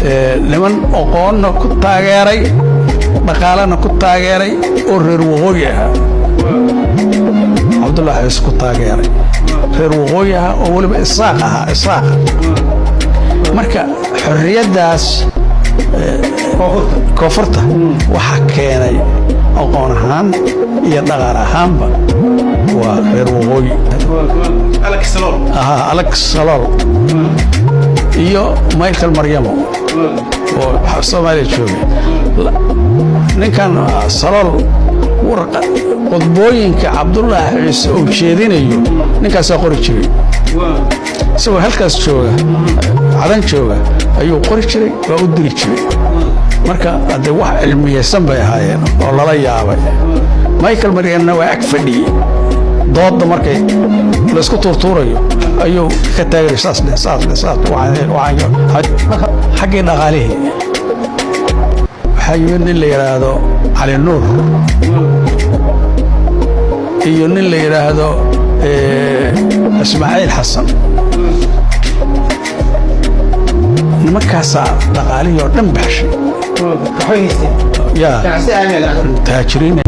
Niman oqoonna ku taageeray, dhaqaalena ku taageeray oo reer waqooyi ahaa, Cabdullaahi Ciise ku taageeray, reer waqooyi ahaa oo weliba Isaaq ahaa, Isaaqa. Marka xorriyaddaas koonfurta waxaa keenay aqoon ahaan iyo dhaqaal ahaanba waa reer waqooyi. Ahaa Alex Salool iyo Michael Maryamo oo Soomaaliya joogay. Ninkan Salool qodbooyinka Cabdullaahi Ciise uu jeedinayo ninkaasaa qori jiray. Isagoo halkaas jooga, Cadan jooga, ayuu qori jiray, waa u diri jiray. Marka haddee wax cilmiyeysan bay ahaayeen oo lala yaabay. Michael Maryamna waa ag fadhiyey doodda, markay laysku tuurtuurayo ayuu ka taageray, saas dheh, saas dheh, saas. Xaggii dhaqaalihii waxaa yimid nin la yidhaahdo Cali Nuur iyo nin la yidhaahdo Ismaaciil Xasan. Nimankaasaa dhaqaalihii oo dhan baxshay. Ya taajiriin.